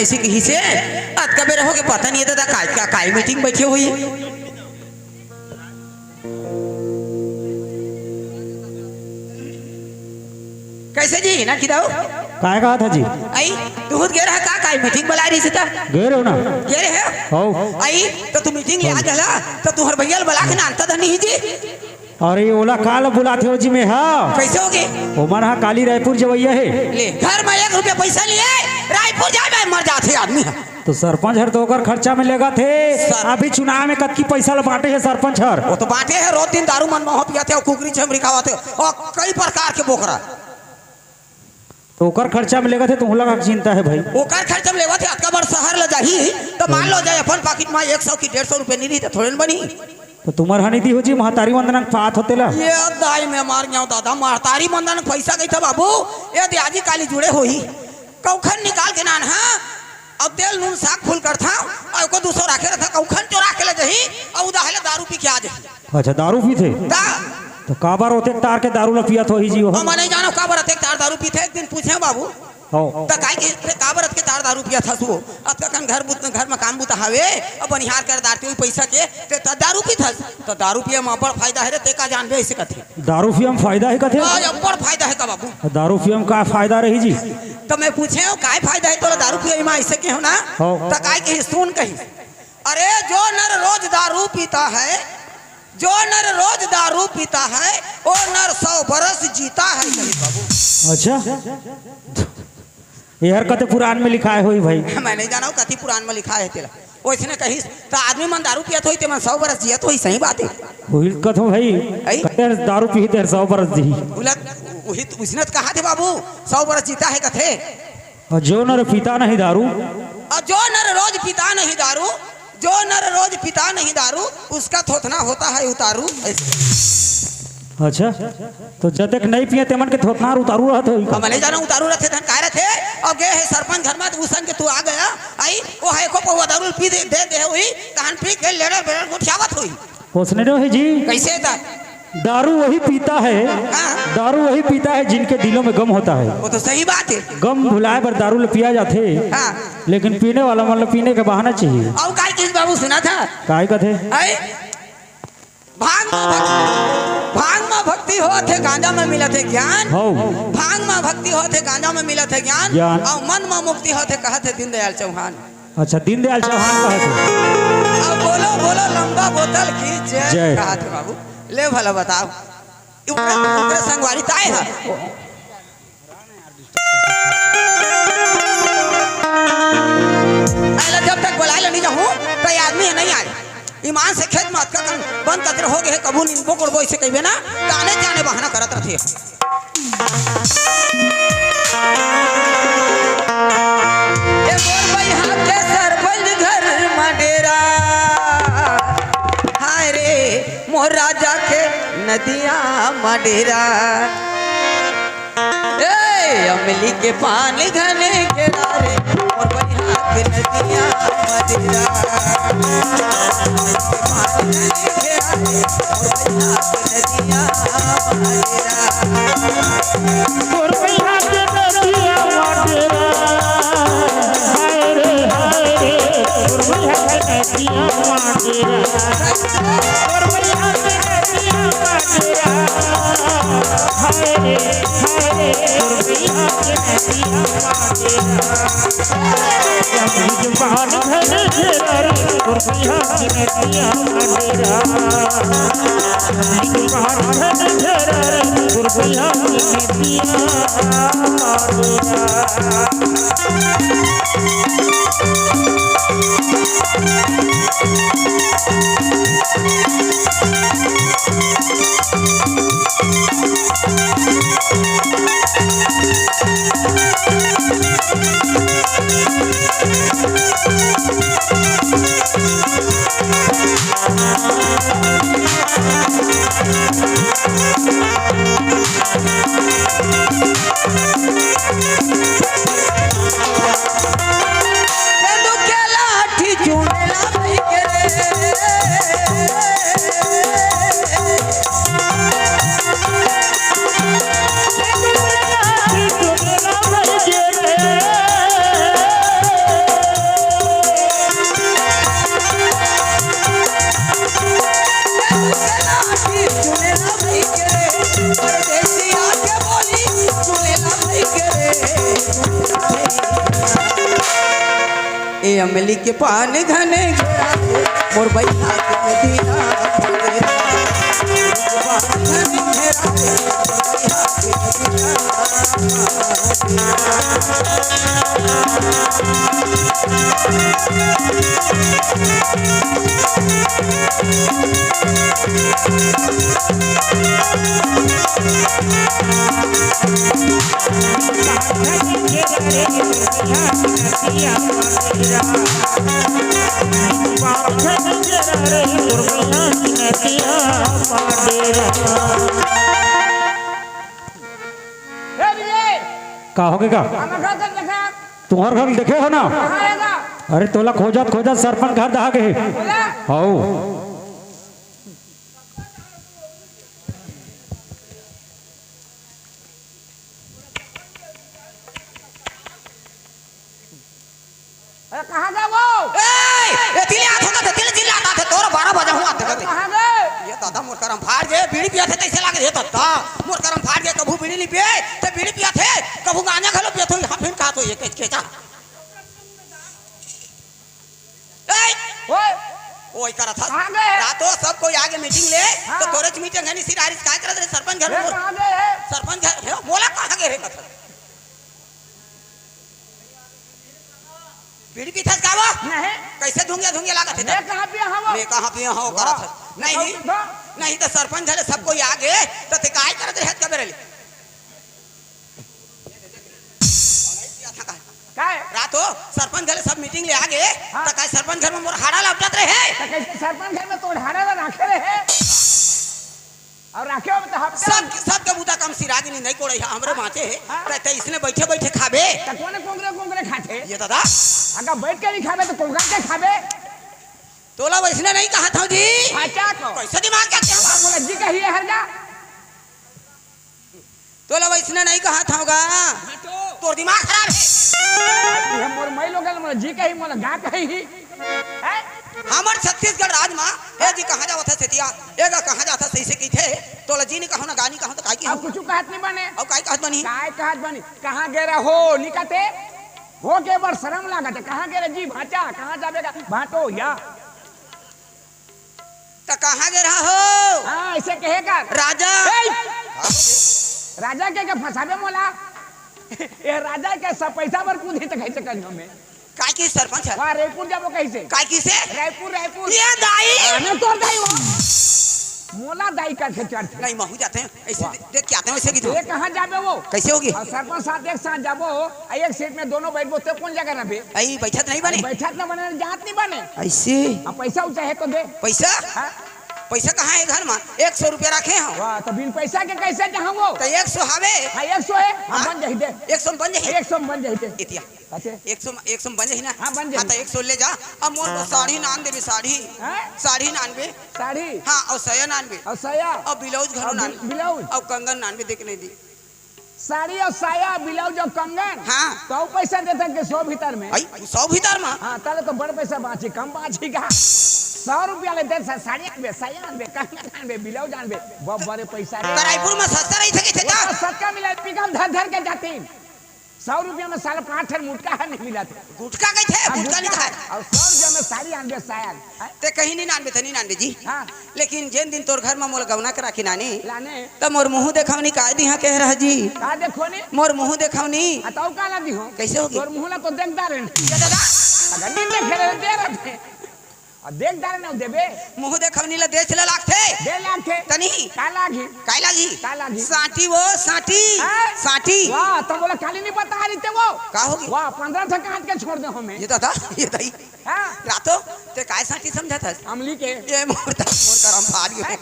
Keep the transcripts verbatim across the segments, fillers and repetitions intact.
ऐसे कही से, अतका बेरा होगे पता नहीं है दादा, काय, का, काय मीटिंग बैठे हुई। कैसे जी, ना किदाऊ? काय कहा था जी? आई, तू खुद गे रहा का, काय मीटिंग बुला रही सीता? गे रहो ना। गे रहे हो? हो। आई, तो तू मीटिंग ले आ गला, तो तुहर भैया ल बुला के ना आनता धनी ही जी। अरे, ओला काल बुलाथे हो जी में, हाँ। कैसे होगे? ओमन हा काली रायपुर जवैया हे। ले, घर में एक रुपया पैसा लिए, रायपुर जाए में मर जाथे आदमी हा। तो सरपंच हर तो ओकर खर्चा में लेगथे। सर- अभी चुनाव में कतकी पैसा ल बांटे हे सरपंच हर? वो तो बांटे हे, रोज दिन दारू मन महो पियाथे, अउ कुकरी छमरी खावाथे, अउ कई प्रकार के बोकरा। तो ओकर खर्चा में लेगथे, तो ओला का चिंता हे भाई? ओकर खर्चा में लेवत हे, अतका बड़ शहर ल जाही, तो मान लो जाए अपन पाकिट में एक सौ की डेढ़ सौ रुपया नहीं रही, तो थोड़े न बनी। तो तुम्हर हा नहीं दी हो जी, महतारी वंदना के पात होते ला। ये दाई में मार गया दादा, महतारी वंदना के पैसा गई था बाबू, ये दे आजी काली जुड़े होही। कौखन निकाल के नान, हाँ? अब तेल नून साग फूल करथा, अउ एको दू सौ राखे रहिथे, कौखन चोरा के ले जही, अउ उदाहले दारू पी के आ जही। अच्छा, दारू पीथे? ता? तो काबर ओतेक तार के दारू ल पियत होही जी वो? हम नहीं जानो काबर ओतेक तार दारू पीथे, एक दिन पूछे बाबू। हो। त काय के, "ते काबर अतके तार दारू पियत हस वो? अतका कन घर बुत-, घर में काम बुता हावे, अब बनिहार कर दारते हुई पैसा के, ते त दारू पीत हस?" त दारू पिए में बड़ फायदा हे रे, ते का जानबे, ऐसे कथे। दारू पिए में फायदा हे कथे? हाँ, अब्बड़ फायदा हे का बाबू। दारू पिए में का फायदा रही जी? त मैं पूछे हूँ, "काय फायदा हे तोला दारू पिए में?" ऐसे कहे ना? हाँ। त काय कही, सुन कही, "अरे, जो नर रोज दारू पीता है, जो नर रोज दारू पीता है, वो नर सौ बरस जीता है," कही बाबू। अच्छा, ये हर कते पुराण में लिखाय होही भाई। मैं नहीं जाना हूँ कति पुराण में लिखाय हे तेला। ओइसने कहिस, त आदमी मन दारू पियत होही, ते मन सौ बरस जियत होही, सही बात हे। वही कथो भाई, आई? कते दारू पीही ते सौ बरस जी। बोला, वही तो, उसने तो कहा थे बाबू, सौ बरस जीता है कथे। और जो नर पीता नहीं दारू। और जो नर रोज पीता नहीं दारू, जो नर रोज पीता नहीं दारू, उसका थोथना होता है उतारू। अच्छा, तो जतेक नहीं पिए तेमन के थोथना उतारू रहत होही का? हम नहीं जाना उतारू रहते धन काय रहते। और गए है सरपंच घर में, तो उसन के तू आ गया, आई, वो है को पौवा दारू पी दे, दे, दे हुई, तहन पी के लेड़र बेड़र गोठियावत हुई। ओसने रहे जी। कैसे था? दारू वही पीता है, हाँ। दारू वही पीता है जिनके दिलों में गम होता है। वो तो सही बात है। गम भुलाए बर दारू ल पिया जाथे, हाँ। लेकिन पीने वाला मन ल पीने के बहाना चाहिए। और काय किस बाबू सुना था? काय कथे? आई? भांग में भक्ति, भांग में भक्ति होत हे, गांजा में मिलत हे ज्ञान। हौ। भांग में भक्ति होत हे, गांजा में मिलत हे ज्ञान। ज्ञान। और मन में मुक्ति होत हे, कहत हे दीनदयाल चौहान। अच्छा, दीनदयाल चौहान कहत हे। अब बोलो, बोलो, लंबा बोतल की जय। जय। कहत हे बाबू। ले भला बताओ, ये उनके, उनके संगवारी ताय हे। अरे, जब तक बुलाए ले नहीं जाहूं, तो ये आदमी हे नहीं आए। ईमान से खेत में अतका कन बंद कचरा हो गए हे, कभू निंदबो कोड़बो इसे कहिबे ना, ताने जाने बहाना करत रहते। ए मोर बइहा के सरपंच घर म डेरा, हाय रे मोर राजा के नदिया म डेरा। ए अमली के पान घने घेरा रे, मोर बइहा के नदिया म डेरा। अमली के पान घने घेरा रे, मोर बइहा के नदिया म डेरा। तोर बइहा के नदिया म डेरा, हाय रे, हाय रे, तोर बइहा के नदिया म डेरा। तोर बइहा के नदिया म डेरा, हाय रे, हाय रे, तोर बइहा के नदिया म डेरा। पान घने घेरा रे, तोर बइहा के नदिया म डेरा। अमली के पान घने घेरा रे, मोर बइहा के नदिया। अमली के पान घने घेरा रे, मोर बइहा के नदिया। ए भैया, का होगे का? हमर घर तक देखा। तुंहर घर देखे हो ना? कहाँ हे गा? अरे तोला खोजत खोजत सरपंच घर दहा गे। बोला। हौ। अरे कहाँ गे वो? ए, एती ले आत हों त एती ले चिल्लात आत हे, तोर बारह बजे हूँ आत हे। कहाँ गे? ये दादा मोर करम फाड़ गे, बीड़ी पियत हे तइसे लागे हे दादा। मोर करम फाड़ गे, कभू बीड़ी नइ पिए, त बीड़ी पियत हे, कभू गांजा घलो पियत होही, हाँ फिर कहा तो ये के, के जा। ए, ओए, ओए करत हस। कहाँ गे? रातो सब कोई आगे मीटिंग ले, हाँ। त तोरेच मीटिंग हे, निसी डारिस काय करत रहे सरपंच घर ए, में? कहाँ गे हे? सरपंच घर, हे, मोला कहाँ गे हे कथस? बीड़ी पीथस का वो? नहीं। कइसे धुंगिया धुंगिया लागत हे मैं तब? कहाँ पिया हूँ वो? मैं कहाँ पिया हूँ, वाह। करत हस। नहीं, नहीं तो, तो। नहीं त सरपंच घर ले सब कोई आगे, त ते काय करत रहे कबे रहे? काय? रातो सरपंच घर ले सब मीटिंग ले आगे, हाँ। त काय सरपंच घर में मोर हाड़ा लपटत रहे? त कइसे सरपंच घर में तोर हाड़ा ला राखे रहे? अउ राखे हो त हफ्ते सब, सबके बुता काम सिरागिनी नहीं कोड़े हे, हमरे बाँचे हे। हाँ। त, त इसने बइठे बइठे खाबे। त कोने कोंगरे कोंगरे खाथे? ये दादा। अगर बइठ के नइ खाबे त कोंगरा के खाबे? तोला वइसने नइ कहत हँव जी। अच्छा तो। कइसे दिमाग के क्या? मोला जी कहिए हर गा। तोला वइसने नइ कहत हँव गा। हाँ तो। तोर दिमाग खराब हे। ये मोर मई लोगन मोला जी कही, मोला गा कही। हैं? हमर छत्तीसगढ़ राज मा, ए जी कहाँ जावत हस एतिया, ए गा कहाँ जात हस, अइसे कहिथे, तोला जी नइ कहँव ना गा नइ कहँव त काय कहिहूँ? अब कुछु कहत नइ बने। अब काय कहत बनी? काय कहत बनी? कहाँ गे रहे हो, नइ कहते? हो के बड़ सरम लागत हे, कहाँ गे रहे जी भाँचा, कहाँ जाबे गा भाँटो या? त कहाँ गे रहे हो? हाँ, अइसे कहे कर। राजा। ए! राजा के, के फँसाबे मोला? ये राजा के सब पइसा बर कूदही त कइसे करिहूँ मैं? काय कहिस सरपंच ह? वाह, रायपुर जाबो कइसे? काय कहिसे? रायपुर, रायपुर। ये दाई! अरे तोर दाई हो। मोला दाई कहिके चढ़थे। नहीं, महूँ जाथँव। अइसे वाह। दे-, देख के आथँव, अइसे कहिथे। ये कहाँ जाबे वो? कइसे होही? अउ सरपंच साथ एक साथ जाबो, अउ एक सीट में दोनों बइठबो, त कोन जगह रहिबे? अई, बइठत नइ बने। बइठत नइ बने, जात नइ बने। अइसे? अब पइसा उचा हे त दे। पइसा? हाँ। पइसा कहाँ हे घर मा? एक सौ रुपया राखे हँव। वाह, त बिन पइसा के कइसे जाहूँ वो? त एक सौ हवे। हाँ, एक सौ हे। हाँ, हाँ। बन जाही दे। एक सौ में बन जाही? एक सौ में बन जाही दे। एतिया। अच्छा। एक सौ, एक सौ में बन जाही ना? हाँ, बन जाही। हाँ, त एक सौ ले जा। अब मोर बर साड़ी नान देबे, साड़ी। हाँ? साड़ी नानबे। साड़ी? हाँ, अउ साया नानबे। अउ साया? अउ ब्लाउज घलो अउ नान। ब्लाउज? अउ कंगन नानबे, देख नहीं दी। साड़ी अउ साया, ब्लाउज अउ कंगन? हाँ। त अउ पइसा देथस के सौ भीतर में? अई, सौ भीतर में? हाँ, तले तो बड़ पइसा बाँची, कम बाँची का? सौ रुपया लेते सा-, साड़ी आनबे, साया आनबे, कंगन आनबे, ब्लाउज आनबे, बहुत बड़े पइसा रे। त रायपुर में सस्ता रहिथे कहिथे वो त? तो सस्ता मिले, पिकअप धर धर के जातिन। सौ रुपया में साला पाँच ठन मुटका ह नइ मिलत हे। गुटखा कहिथे, हाँ, गुटखा नइ गुटखा। खाय। अउ सौ रुपया में साड़ी आनबे, साया। हैं? ते कहीं नइ आनबे, त नइ आनबे जी। हाँ। लेकिन जेन दिन तोर घर म मोला गवना करा के लाने, लाने। त मोर मुहूँ देखवनी काय दिहा कहे रहा जी। का देखवनी? मोर मुहूँ देखवनी। आ, त अउ का ला दिहूँ? कइसे होही? तोर मुहूँ ला तो देख डारेन। ये दादा। अगर नइ देखे रहे, दे रहे। आ, देख डारेन, देबे। मुहूँ देखवनी ला देच ला लागथे। दे लागथे। तनी। का लागही? काय लागही? का लागही? साँटी वो, साँटी। हाँ? साँटी। वाह, त मोला काली नइ बता रहिते वो। का होही? वाह, पंद्रह ठन काट के छोड़ दे हमें। ये दादा, ये दाई। हाँ। रातो, ते काय साँटी समझत हस? अमली के। ये मोर त, मोर करम फाड़ गे।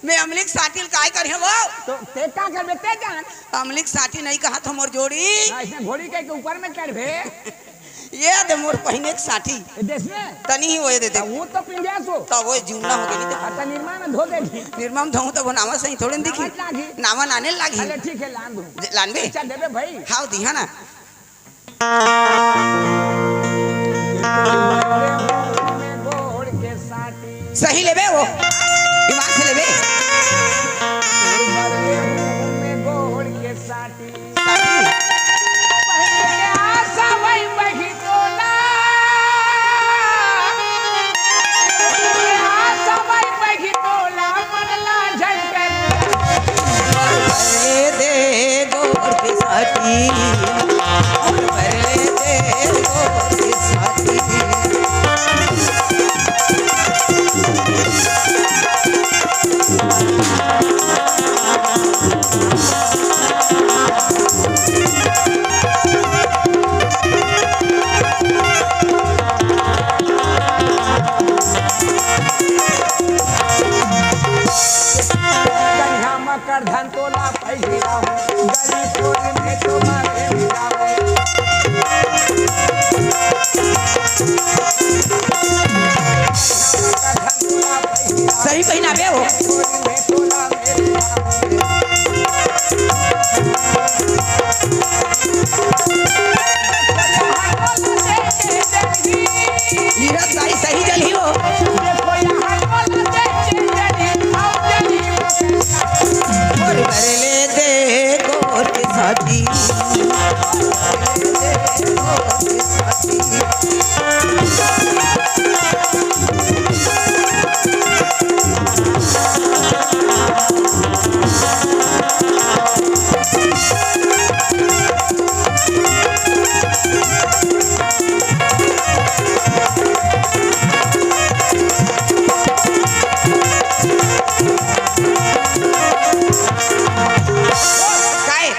मैं अमली के साँटी ल काय करिहूँ वो? त ते का करबे ते जान। अमली के साँटी नइ कहत हँव मोर जोड़ी। हाँ, अइसने घोड़ी के, के ऊपर में चढ़बे। ये दे मोर पहिने के साँटी। ए, देस में? तनी ही वो ये दे दे। हाँ, वो तो पिंधिया सो। त वो जुमना होगे नहीं त। हाँ, त निरमा में धो देबे। निरमा में धोहूँ त वो नावा सही थोड़े न दिखही। नावा लागही। नावा नाने लागही। अरे ठीक हे, लान दूँ। दे, लानबे? अच्छा, देबे भाई। हाँ, दिहा ना। सही लेबे वो, ईमान से लेबे। साटी। कर धन तोला पहिराहूं, गली खोरी में तो मारे मिलाहूं। सही पहिनाबे हो। खोरी में तोला मेरे हीरा दाई सही जलही हो। मोर बर ले दे गोठ साथी। काहे?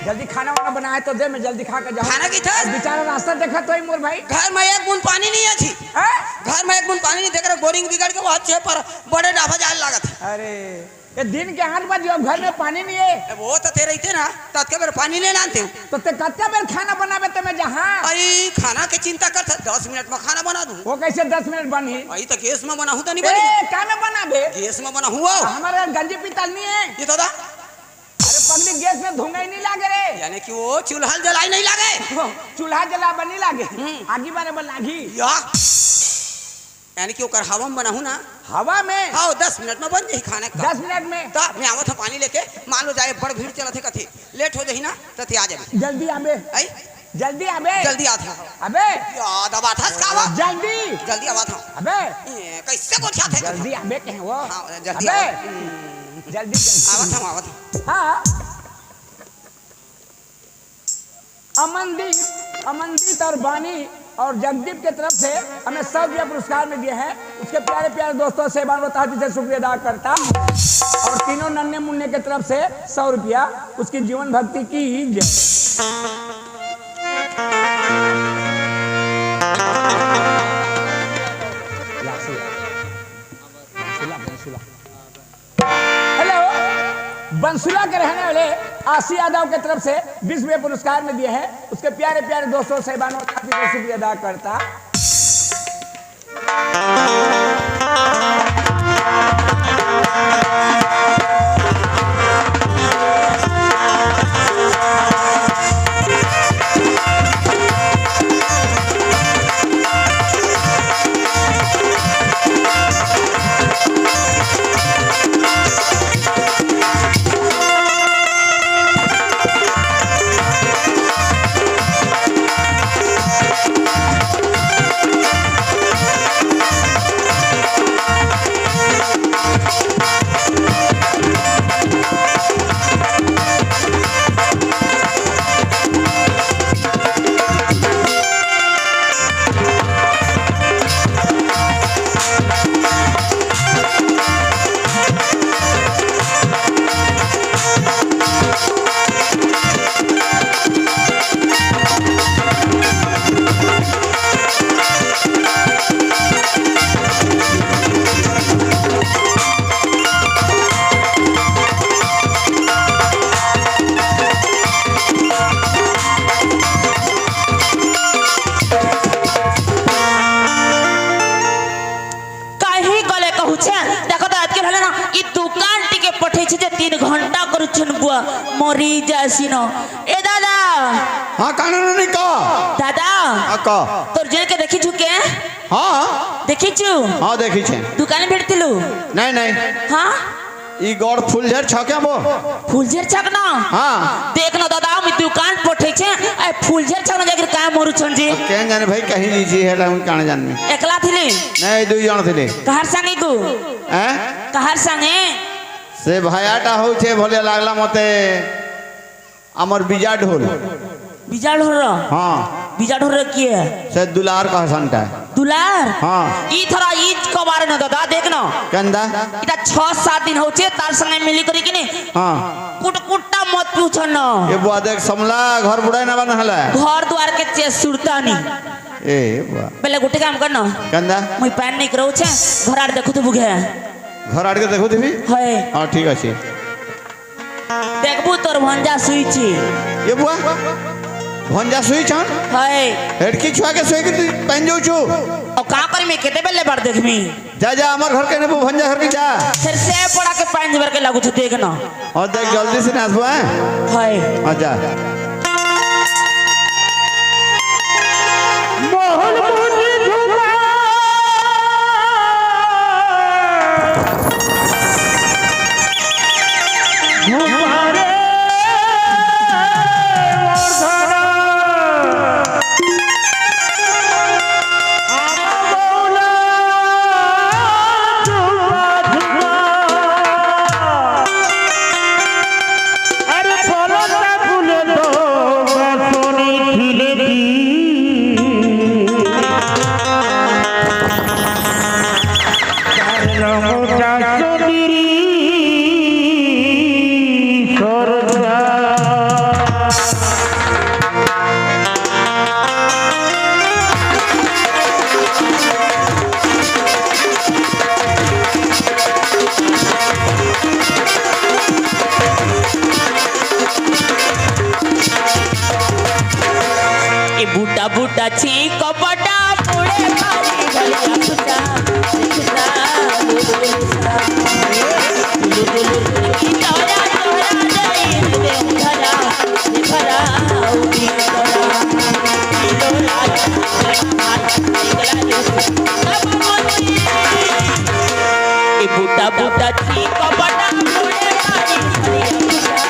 जल्दी खाना वाना बनाए तो दे, मैं जल्दी खा के जाऊँ। खाना की था? बेचारा रास्ता देखा तो ही मोर भाई। घर में एक बूंद पानी नहीं है थी। हाँ? घर में एक बूंद पानी नहीं, देख रहे बोरिंग बिगड़ के वो अच्छे पर बड़े डाबा जाल लागत है। अरे, ये दिन के आठ बजे, अब घर में पानी नहीं है। ए, वो तो ते रहते ना, ततके बेर पानी ले लानते हो। तो ते कत्ते बेर खाना बनाबे ते मैं जहाँ? अरे, खाना के चिंता कर था, दस मिनट में खाना बना दूँ। वो कैसे दस मिनट बनही? भाई, तो गैस में बनाहूँ तो नहीं ए, बनी? का में बनाबे? गैस में बनाहूँ वो। हमारे घर गंजी पीतल नहीं है। ये तो दा। अरे पगली, गैस में धुआं ही नहीं लागे रे। यानी कि वो चूल्हा जलाई नहीं लागे। चूल्हा जलाबे नहीं लागे। हम्म। आगी बारे में लागी। या। यानी कि ओकर हवा में बनाहूँ ना। हवा में? हाँ, दस मिनट में बन जाही खाना का। दस मिनट में? तो मैं आवत हूँ पानी लेके, मान लो जाए बड़ भीड़ चलत है कथी, लेट हो जाही ना, तो ते आ जाबे। जल्दी आबे। आई? जल्दी आबे। जल्दी आत हूँ। अबे। याद अब आत हस का वो? जल्दी। जल्दी आवत हूँ। अबे। ये कैसे गोठियात है? जल्दी आबे कहे वो। हाँ, जल्दी अबे। आवत। जल्दी, जल्दी। आवत हूँ, आवत हूँ। हाँ। अमनदीप, अमनदीप और बानी और जगदीप के तरफ से हमें सौ रुपया पुरस्कार में दिए हैं। उसके प्यारे प्यारे दोस्तों से बार बताती से शुक्रिया अदा करता। और तीनों नन्हे मुन्ने के तरफ से सौ रुपया। उसकी जीवन भक्ति की जय। हेलो, बंसुला के रहने वाले आशी यादव के तरफ से बीस रुपये पुरस्कार में दिए हैं। उसके प्यारे प्यारे दोस्तों, साहिबानों, साथी को शुक्रिया अदा करता। काहे गले कहू छे? देखो तो आज के भेले ना, ई दुकान टिके पठे छे जे तीन घंटा करू छन बुआ, मरी जासी न। ए दादा। हाँ, कानून नहीं का? दादा। हाँ, का? तोर जेल के देखी छुके? हाँ। देखी छु? हाँ, देखी छे। दुकान भेटतिलु? नहीं, नहीं। हाँ? ई गौर फुलझर छ क्या वो? फुलझर छक ना? हाँ। देख ना दादा, हम दुकान पठे छे, ए फुलझर छक ना जाकर काय मरू छन जी? केन जाने भाई, कहीं नहीं जी है, हम कान जान में। एकला थिली? नहीं, दुई जन थिली। कहार संगे गु? हैं? कहार संगे? से भयाटा हो छे, भले लागला मते। अमर बीजा ढोल। बीजा ढोल रह? हाँ। बीजा ढोल रह किए? से दुलार का हसनटा। दुलार? हाँ। ई थोड़ा ईज कबार न दादा, देख न। कंदा? इता छह सात दिन हो छे, तार संगे मिली करी कि नहीं? हाँ। कुट कुट्टा मत पूछ न। ये बुआ देख, समला घर बुढ़ाई ना बना हला। घर द्वार के चेस सुरता नहीं। ए बुआ। पहले गुटे काम कर न। कंदा? मुई पैन नहीं करो छे, घर आड़ देखो तो बुघे। घर आड़ के देखो देवी? है। हाँ, ठीक है। भंजा सुई छी। ये बुआ, भंजा सुई छन? हाय। हेड़की छुआ के सोई के तू पहन जाऊ छु। और का करी मैं केते बेले बार देखमी? जा, जा, हमर घर के ने वो भंजा घर के जा। फिर से पड़ा के पाँच बार के लागू छु, देख ना। और देख, जल्दी से नाचबो, हैं? हाय। हाँ, जा। मोहन मुनि झुमा, झुमा रे मोर धना। ए बूटा बूटा छींक पटा मुड़े भारी भरिया खुटा, खुटा, लुलु, लुलु, लुलु, लुलु, की तोरा, तोरा, जई, दे, भरा, दे, भरा, उठी, तोरा, की तोरा, ए बूटा बूटा छी कपड़ा मुड़े मारी हरिया बूटा।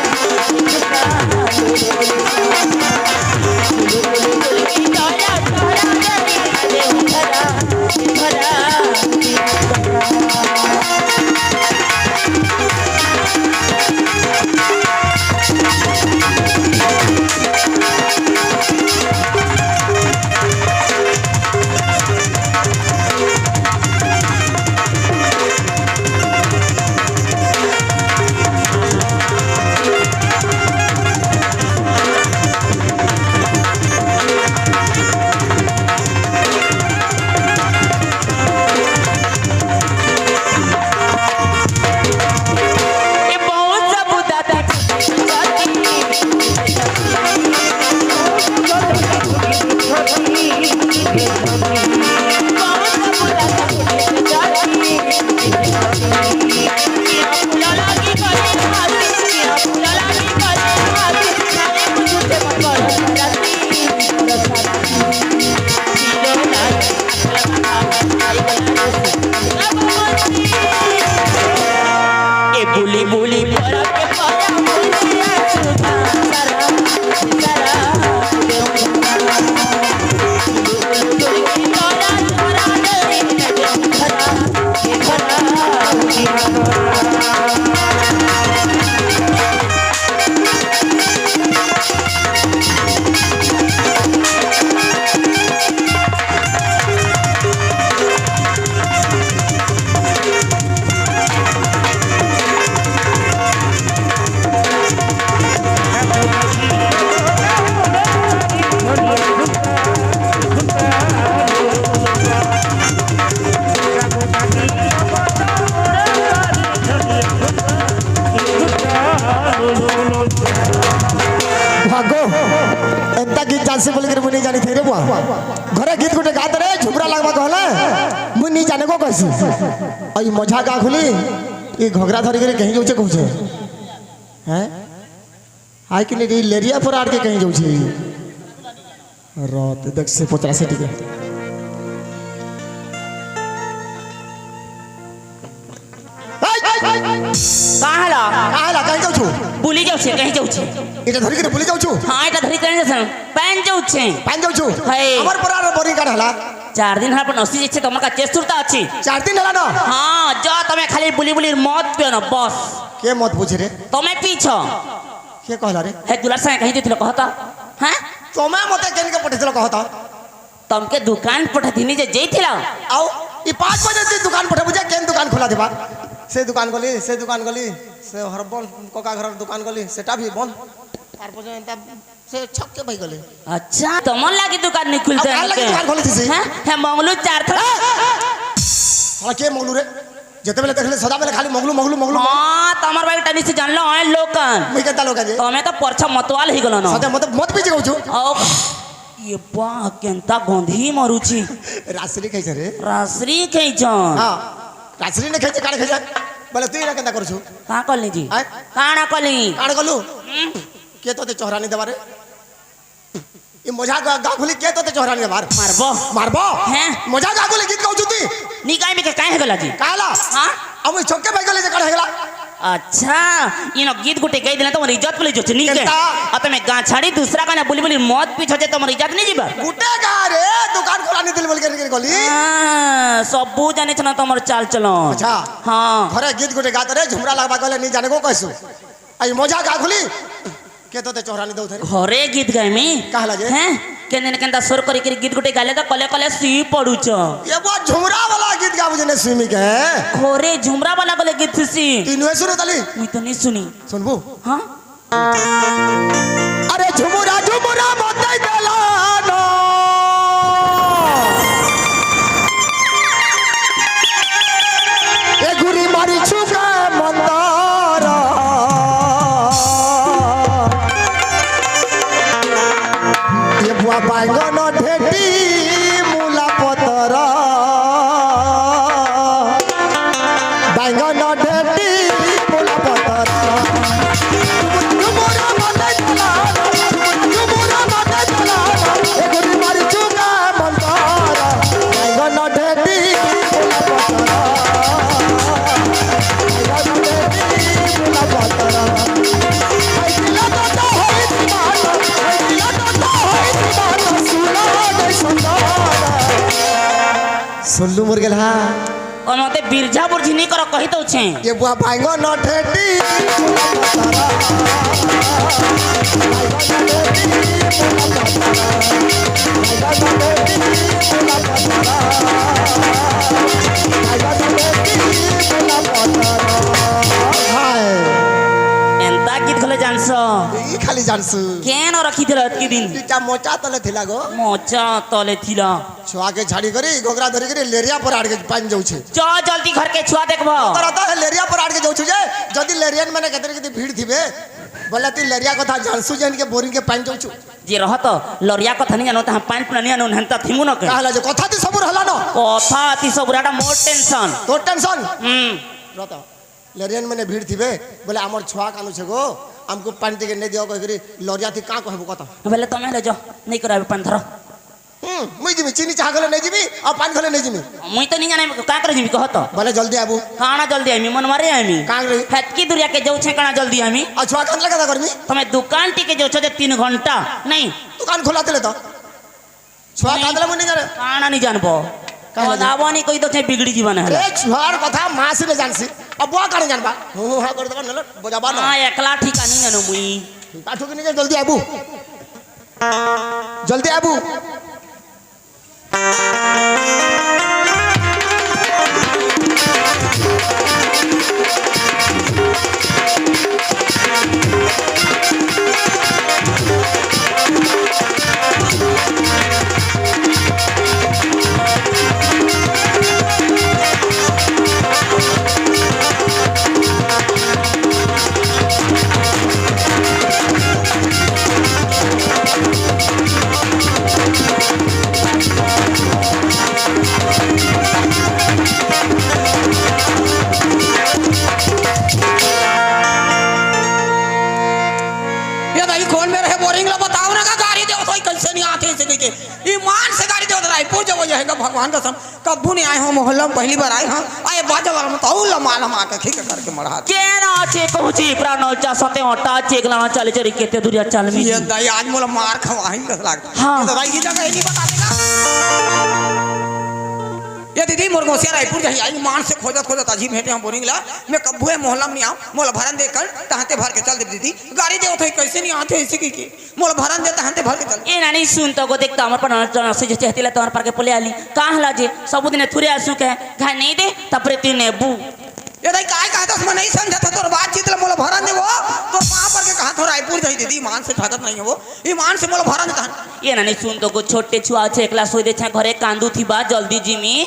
भागो, एंता गीत जानसी बोले के मुझे नहीं जानी थे रे बुआ। घरे गीत गुटे गात रे, झुमरा लगवा कहले, मुझे नहीं जाने को कैसी। अई मजा का खुली, ये घोघरा धरी के कहीं जाऊचे कहूचे। हैं? हाय कि नहीं, लेरिया पर आड़ के कहीं जाऊचे। रत, देख से पचरा से ठीक है। कहाँ ला? कहाँ ला? कहीं जाऊ छु? बुली जाऊ छे, कहीं जाऊ छे। इटा धरी के बुली जाऊ छु? हाँ, इटा धरी कहीं जाऊ छे। पान जाऊ छे। पान जाऊ छु? है। हमर परार बोरी काढ़ हला। चार दिन हला पर नसी जे छे, तमर का चेस सुरता अछि। चार दिन हला ना? हाँ, जा तमे खाली बुली बुली मत पियो ना, बस। के मत बुझे रे? तमे पीछो। के कहला रे? हे दुलार संगे कहीं जइथिलो कहता? हैं? तमे मते केन के पठेथिलो कहता? तमके दुकान पठेथिनी जे जइथिलो। आओ, ई पाँच बजे जे दुकान पठे बुझे, केन दुकान खोला देबा? से दुकान गली, से दुकान गली, से हरबल कोका घर दुकान गली, सेटा भी बंद। चार बजे एंता से छक्के भाई गले। अच्छा, तमन लागी दुकान नहीं खुलते अब काहे लागी इनके? दुकान खोले थी से? हैं? हे मंगलू चार थो। साला के मंगलू रे? जेते बेले देखले सदा बेले खाली मोगलू, मोगलू, मोगलू। हाँ, तमर बाई टनी से जानलो आए लोकन। मुई केंता लोकन जे? तमे तो परछा मतवाल ही गलो न। सदा मत, मत पीछे कहू छु। ओ, ये बा, केंता गंधी मरुची। रासरी खाइछ रे? रासरी खाइछ। हाँ, रासरी ने खाइछ, काड़े खाइछ? बोले तू इना केंता करू छु? का कली जी? आय? काना कली? काड़े कलू? हम्म। के तो ते चोहरा नहीं देवा रे? ई मोझा गा-, गाखुली के तो ते चोहरा नहीं मार। मारबो। मारबो? हैं? मोझा गाखुली गीत गाऊ छुती। नी गाय में के काहे गला जी? काला? हाँ? अब ई छोके भाई गले जे काहे गला? अच्छा, इनो गीत गुटे गाई देले तो मोर इज्जत पुली जो नी के। केंता? अ तमे गाछाड़ी दूसरा गाना बोली बोली मत पीछे जे तो मोर इज्जत नहीं जीबा। गुटे गा रे, दुकान खोला नहीं दिल बोल के निकल गली। हाँ, सब जाने छना तो मोर चाल चलन। अच्छा। हाँ। घरे गीत गुटे गात रे, झुमरा लगबा गले नहीं जाने को कैसु। आई मोझा गाखुली। के तो ते चोहरा नहीं दउथे रे? घरे गीत गाइमी। कहला जे? हैं? केंदे ने केंदा सुर करी करी गीत गुटे गाले तो कले कले सी पड़ुछ। ये वो झुमरा वाला गीत गाबू जने सुमी के। घरे झुमरा वाला गले गीत सी। तीनों सुनो तली। मुई तो नहीं सुनी। सुनबू? हाँ? अरे झुमरा झुमरा मत देला ना। ए घुरी मारी छुके मंदारा। ये बुआ बांगन ढेटी मुला पतरा। बांगन ढेटी मुला पतरा। सुल्लू मुर्गेल हा। कोनो ते बिरझा बुरझी नहीं करो कही तो छे। ये बुआ भाईंगो न ठेठी। हाय। एंता गीत घले जानसो। ई खाली जानसु। केन रखी दिल अतकी दिन? इटा मोचा तले थिला गो। मोचा तले थिला। छुआ के झाड़ी करी, घोघरा धरी करी, लेरिया पर आड़ के पानी जाऊ छे। जा जल्दी घर के छुआ देखबो। तो रहता है लेरिया पर आड़ के जाऊ छे जे, जदी लेरियन मने केतरे केतरे भीड़ थिबे। बोले ती लेरिया कथा जानसु जे इनके बोरिंग के पानी जाऊ छु। जे रहत, लेरिया कथा नहीं जानो, त हम पानी पुना नहीं जानो, हंता थिमु न के। कहला जे कथा ती सबुर हला न। कथा ती सबुर, एटा मोर टेंशन। तोर टेंशन? हम्म। रहता। लेरियन मने भीड़ थिबे, बोले, "आमर छुआ कानु छे गो, हमको पानी टिके नहीं दियो," कह करी, लेरिया थी का कहबो कत? बोले, "तमे ले जाओ, नहीं कराबे पानी धरो।" हम्म, मुई जिमी, चीनी चाह घले नहीं जिमी, और पानी घले नहीं जिमी। मुई तो नहीं जाने, का करे जिमी कह तो? बोले, "जल्दी आबू।" काना जल्दी आमी, मन मारे आमी। का रे? हेतकी दुरिया के जाऊ छे, काना जल्दी आमी। और छुआ कान लगा था गर्मी? तमे दुकान टिके जाऊ छे जे तीन घंटा, नहीं। दुकान खोला तेले तो। छुआ कांदले मुनि करे। काना नहीं जानबो। काहे तो नहीं? दाबो नहीं कोई तो छे बिगड़ी जीवन है। अरे छुआर कथा माँ से नहीं जानसी। अब बुआ काने जानबा? हो, हो, हाँ कर देबा, नलट बजाबा ना। हाँ, एकला ठिका नहीं जानो मुई। काठू के नहीं जान, जल्दी आबू। जल्दी आबू। ये दाई, कौन मेरे है बोरिंग ला बताओ ना का गाड़ी देवत होई, कैसे नहीं आते इसे कह के। ईमान से गाड़ी देवत रायपुर जब यह है भगवान कसम, कब्बू नहीं आए हो मोहल्ला में पहली बार आए हो। आए बाजा वाला में तो लमा लमा के खींच करके मढ़ा। के ना छे पहुंची प्राणोचा सते ओटा चेक लाना चाले चरी केते दुरिया चाल में। ये दाई आज मोला मार खवाही कस लागता। हाँ। ये दाई की जगह नहीं बता देगा। ये दीदी मोर गोसिया रायपुर जही आई मान से खोजत खोजत अजीब भेटे हम बोरिंग ला। मैं कब्बू है मोहल्ला में नहीं आऊं, मोला भरन दे कर तहते भर के चल दे दीदी। गाड़ी दे उठे कैसे नहीं आते ऐसे की की। मोला भरन दे तहते भर के चल। ए नानी सुन तो गो देख तो हमर पर नजर से जे चहतिला तोहर पर के पोले आली। काहला जे सबुदिन थुरे आसू के घाय नहीं दे तपरे तीन नेबू। ये दाई काय कहत हस, मैं नहीं समझत हंव तोर बातचीत ला, मोला भरन दे वो। तोर पाँव पर के कहा थोर रायपुर जाई दीदी, ईमान से ठगत नहीं है वो। ईमान से मोला भरन दे तहन। ये ना नहीं सुन तो को छोटे छुआ छे, एकला सोई दे छे घरे कांदू थी बा, जल्दी जिमी।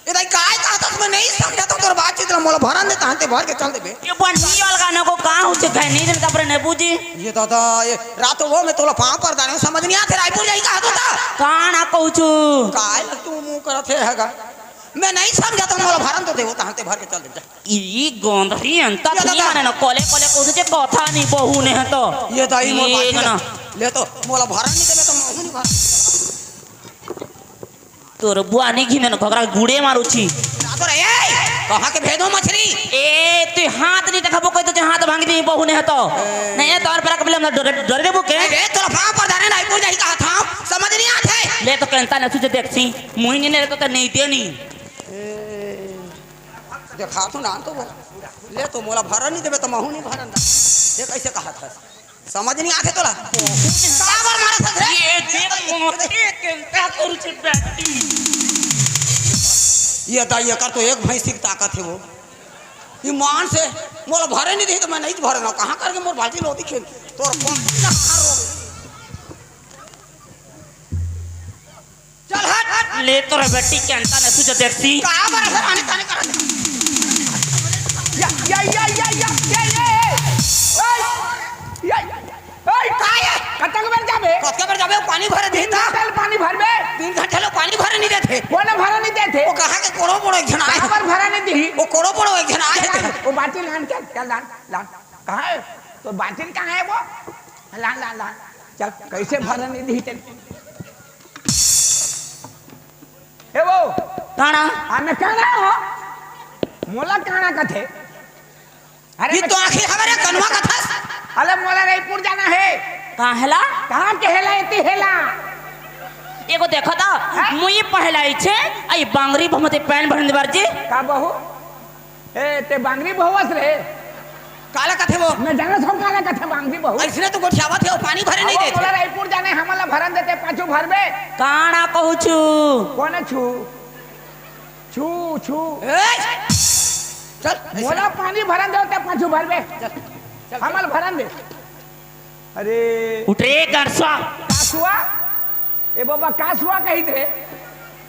ये दाई काय कहत हस, मैं नहीं समझत हंव तोर बातचीत। मोला भरन दे, तहां ते भर के चल देबे। ये बनिया वाला गाना को कहाँ उसे घनी दिन का पर नहीं बूझी। ये दादा, ये रात वो में तोला पाँव पर दाने, समझ नहीं आते, रायपुर जाई कहा तो था। कहाँ ना कहूँ छू। काय तू मुंह करत हे हगा? मैं नहीं समझा तो मोला भरन तो देवो, तहां ते भर के चल देबे। ई गोंधरी अंता ये दुनिया दादा। ने न कोले कोले को जे कथा नहीं बहू ने है तो। ये दाई मोर ये बात ना। ले तो मोला भरन नहीं देबे तो महू नहीं भरन। तोर बुआ नहीं घिने न घगरा गुड़े मारू छी। ना तो रे, ए, कहाँ के भेदो मछली? ए, तू हाथ नहीं देखबो कोई तो जे हाथ भांग दी बहू ने है तो। ए। नहीं है तो और पर कबले हम डरे, डरे देबो के? ए, तोला पाँव पर धरे नहीं, पूजा ही कहा था, समझ नहीं आते। ले तो कहता ने तुझे देख सी, मुही नहीं ले तो ते नहीं देनी। ए, देखा तो ना तो वो। ले तो मोला भरन नहीं देबे तो महू नहीं भरन दा। ये कैसे कहा था? समझ नहीं आते तोला? काबर मारा था रे? ये देख मोटे के क्या करू छे बैठी। ये दा, ये कर तो एक भैंसी की ताकत है वो। ईमान से मोला भरे नहीं दे तो मैं नहीं भरे ना। कहाँ करके मोर बाल्टी लोटी खेल? तोर कौन ना हार हो? चल हट। ले तोर बेटी के अंता ने तुझे देखसी। काबर है आने ताने करत? या, या, या, या, या, या, या, ए। ओए, या, या, ओए, काय है? कतक बेर जाबे? कतक बेर जाबे? पानी भरे दे तीन ता। घंटा ले पानी भरबे? तीन घंटा ले पानी भरे नहीं देते। कोन भरे नहीं देते? वो कहाँ के कोड़ो बड़ो एक जन आए। काबर भरे नहीं दी? वो कोड़ो बड़ो एक जन आए थे। वो बाल्टी लान के, चल लान, लान। कहाँ है? तो बाल्टी कहाँ है वो? लान, लान, लान। चल, कैसे भरे नहीं दी तेरे? ए वो, काना? आ, मैं काना हो? मोला काना कथे? अरे ये मैं तो आखिर हमारे कनवा कथस। अरे मोला रायपुर जाना है। कहाँ हेला? कहाँ के हेला, एती हेला? एगो देखो तो, हाँ? मुई पहला ही छे, आई बांगरी बहुमती पैन भरन दीवार जी। का बहू? ए, ते बांगरी बहु अस रे? काला कथे वो? मैं जानत हूँ काला कथे बांगरी बहु। ऐसने तो गोठियावत हे, पानी भरे नहीं अहो, देते। मोला रायपुर जाने, हमन ला भरन देते, पाछू भरबे। काना कहू छू? कोन छू? छू, छू। ए! चल, ऐसे मोला पानी भरन दे, ते पाछू भरबे। चल, चल, हमन ला भरन दे। अरे। उठ रे, गरसा। का सुआ? ए बाबा, का सुआ कहित रे?